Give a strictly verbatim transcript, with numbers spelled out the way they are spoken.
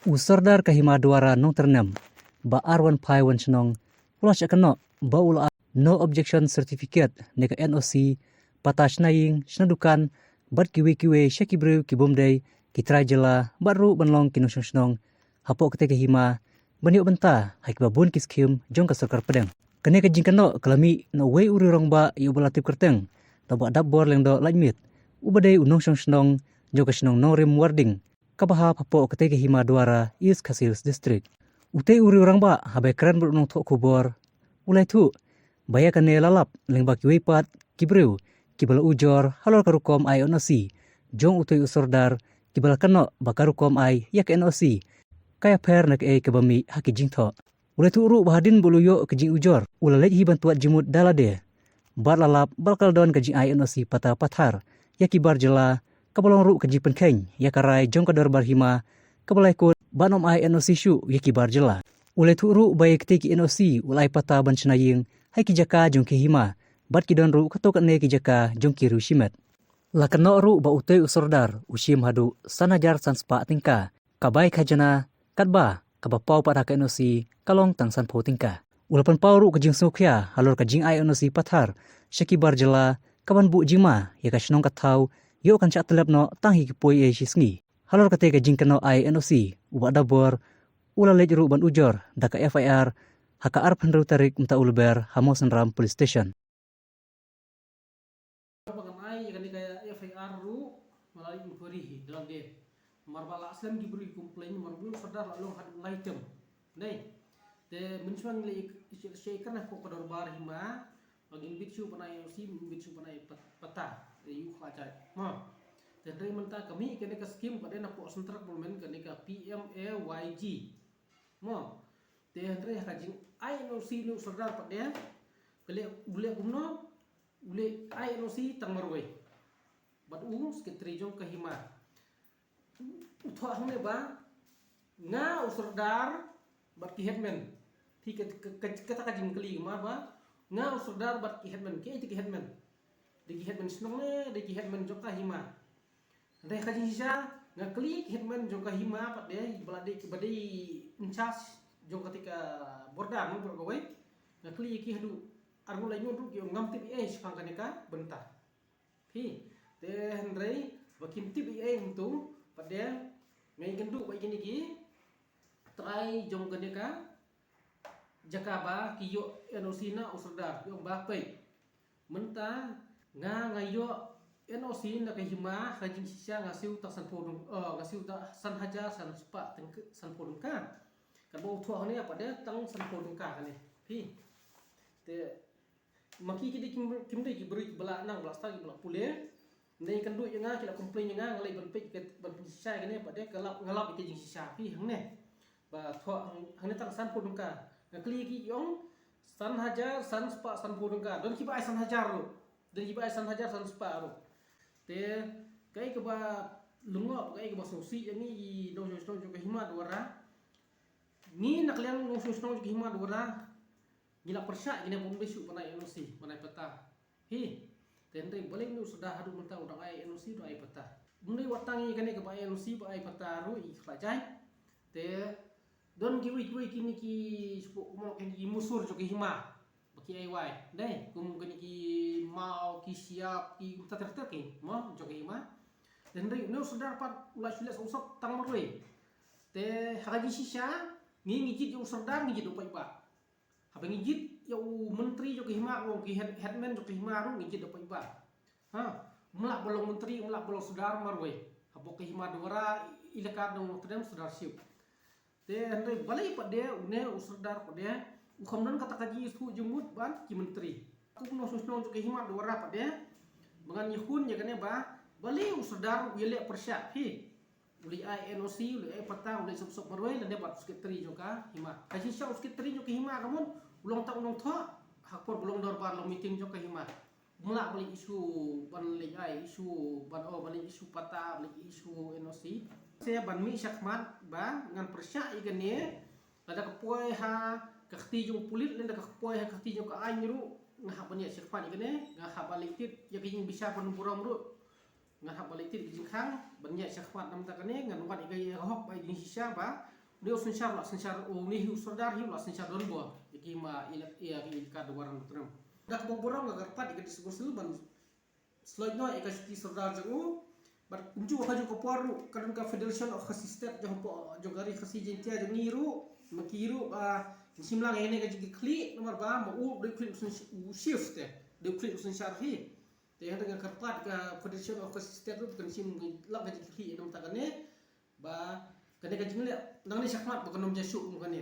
U Sordar ka Hima Duara Nongtyrnem, Bah Arwan Phaiwan Shnong, u la shah kynnoh ba u la ai no objection certificate ne ka N O C pata shna ïing shna dukan bad kiwei kiwei sha ki briew ki bym dei ki trai jylla bad ruh ban long ki nongshong shnong hapoh katei ka hima ban ïoh bynta ha kiba bun ki skhim jong ka sorkar pdeng. Kane ka jingkynnoh ka la mih na uwei u riewrangbah ïa uba la tip kyrteng da u Bah Dapbor Lyngdoh Laitmiet, uba dei u nongshong shnong jong ka shnong Nongrim Warding, kaba hap hapoh katei ka Hima Duara, East Khasi Hills District. Utei u riewrangbah haba kren bad u nongthoh khubor u la ïathuh ba ïa kane la lap lyngba kiwei pat ki briew kiba la ujor halor ka rukom ai N O C jong utei u Sordar, kiba la kynnoh ba ka rukom ai ïa ka N O C ka ïapher na kaei kaba mih ha ki jingthoh. U la ïathuh ruh ba hadien ba u la ïoh ka jingujor u la leit hi ban tuat jingmut da lade bad la lap ba la ka la don ka jingai N O C pata pathar ïa ki bar jylla, kaba long ruh ka jingpynkheiñ ïa ka rai jong ka dorbar hima kaba la ïakut ban ym ai N O C shuh ïa ki bar jylla. U la ïathuh ruh ba ïa kitei ki N O C u la ai pata ban shna ïing ha ki jaka jong ki hima bad ki don ruh katto katne ki jaka jong ki riew shimet. La kynnoh ruh ba utei u Sordar u shim haduh san hajar san spah tyngka ka bai khajna, katba kaba paw pat ha ka N O C ka long tang sanphew tyngka. U la pynpaw ruh ka jingsngewkhia halor ka jingai N O C pathar sha ki bar jylla kaban buh jingma ïa ka shnong ka thaw, ïoh kan shah tyllep noh tang hi ki poi ei shi sngi. Halor katei ka jingkynnoh ai N O C, u Bah Dapbor u la leit ruh ban ujor da ka F I R ha ka arphew hynriew tarik mynta u Lber ha Mawsynram Police Station. Ba ngan ai ïa kane ka F I R ruh, nga la inquiry hi da lade. Namar ba la slem ki briew ki complain, namar ba u Sordar la long haduh lai term. Dei. Te mynshuwa ngi la ïa, ïa, ïa kren hapoh ka dorbar hima, ba ngim bit shuh ban ai N O C, ngim bit shuh ban ai pat-, pata ïa u khlajai. Mo. Te hynrei mynta ka mih kane ka skim pat de na hapoh central government, kane ka P M A Y G. Mo. Te hynrei ha ka jingai N O C ïa u Sordar pat de, ka leh, u leh kumno, u leh ai N O C tang marwei. Bad u secretary jong ka hima u thoh hangne ba nga u Sordar bad ki headman. Te ka, ka, ka, kata ka jingkylli ma ba nga u Sordar bad ki headman, kiei te ki headman? Dei ki headman shnong ne dei ki headman jong ka hima? Hynrei ha ka jingshisha nga kylli ki headman jong ka hima pat de, ba la dei, ba dei in charge jong katei ka border, mo, baroh kawei. Nga kylli ïa ki haduh arngut laiphew ngut ruh ki ong ngam tip ei ei shaphang kane ka bynta. Phi, te hynrei ba kim tip ei ei kumto pat de, nga ïakynduh bad kine ki trai jong kane ka jaka ba ki ïoh N O C na u Sordar, ki ong ba peit. Mynta nga, nga ïoh N O C na ka hima ha ka jingshisha nga siew tang sanphew tyng-, eh, nga siew tang san hajar san spah tyngka, sanphew tyngka. Katba u thoh hangne pat de tang sanphew tyngka kane. Phi. Te ma ki, ki dei kim, kim dei ki briew kiba la nang, ba la stad, kiba la pule. Ngi ïakynduh ïa nga, ki la complain ïa nga, nga leit ban peit, ban pynshisha ïa kane pat de, ka lap, nga lap ïa ka jingshisha. Phi, hangne. Ba thoh hang-, hangne tang sanphew tyngka. Nga kylli ki, ki ong san hajar san spah sanphew tyngka. Don kiba ai san hajar ruh. Don kiba ai san hajar san spah ruh. Te kaei kaba lyngngoh, kaei kaba sngewsih ïa ngi i nongshong shnong jong ka hima Duara. Ngi na ka liang nongshong shnong jong ka hima Duara ngi la pyrshah ïa kine, bym dei shuh ban ai N O C, ban ai pata. Hi. Te hynrei balei une u Sordar haduh mynta u dang ai N O C, u dang ai pata? Bym dei wat tang ïa kane kaba ai N O C, ba ai pata ruh i khlajai. Te don kiwei kiwei kine ki, shu kumno, kine ki musur jong ka hima ba ki ai wai. Dei, kum kine ki maw, ki shyiap, ki kumta ter ter ki, mo, jong ka hima. Te hynrei une u Sordar pat u la shu leh sop sop tang marwei. Te ha ka jingshisha ngi, ngi jied ïa u Sordar, ngi jied da u paidbah. Haba ngi jied ïa u myntri jong ka hima, u ong ki head, headman jong ka hima ruh ngi jied da u paidbah. Ha, um lah ban long myntri, um lah ban long Sordar marwei. Hapoh ka hima Duara, elaka Nongtyrnem Sordarship. Te hynrei balei pat de une u Sordar pat de u kham don kata ka jingsngewthuh jingmut bad ki myntri? Kum u nongshong shnong jong ka hima Duara pat de, ba ngan ïakhun ïa kane ba balei u Sordar u ïaleh pyrshah, hi. U leit ai N O C, u leit ai pata, u leit sop sop marwei, lane bad u secretary jong ka hima. Ka jingshisha u secretary jong ka hima ka mut u long tang u nongthoh ha ka por ba long dorbar, long meeting jong ka hima. Um lah ban leit issue, ban leit ai issue, ban, oh, ban leit issue pata, ban leit issue N O C. Te ban mih shakhmat ba ngan pyrshah ïa kane, lada ka poi ha ka kti jong u pulit, lada ka poi ha ka kti jong ka aiñ ruh, nga hap ban ïaid shakhmat ïa kane, nga hap ban leit tied ïa ka ïingbishar pynburom ruh. Ngan hap ban leit thied ka jingkhang ban ïaid shakhmat namar kane, ngan wad ïa ka hok bad jingshisha ba une u synshar u la synshar, une hi u sordar hi u la synshar donbor ïa ki ma ïa ki kat Waran Butrem. Da kaba burom nga kyrpad ïa ka District Council ban slot noh ïa ka shuki sordar jong u. Bad kumjuh ha kajuh ka por ruh ka don ka Federation of Khasi State jong ka ri Khasi Jaiñtia jong ngi ruh, ma ki ruh ba kin shim lang ïa kane ka jingkitkhlieh namar ba ma u dei u khlieh u chief te, dei u khlieh u synshar hi. Te hynrei nga kyrpad ka Federation of Khasi State ruh kan shim lang ka jingkitkhlieh namar kane, ba kane ka jingleh nangne shakhmat ba kan ym ja shuh kum kane.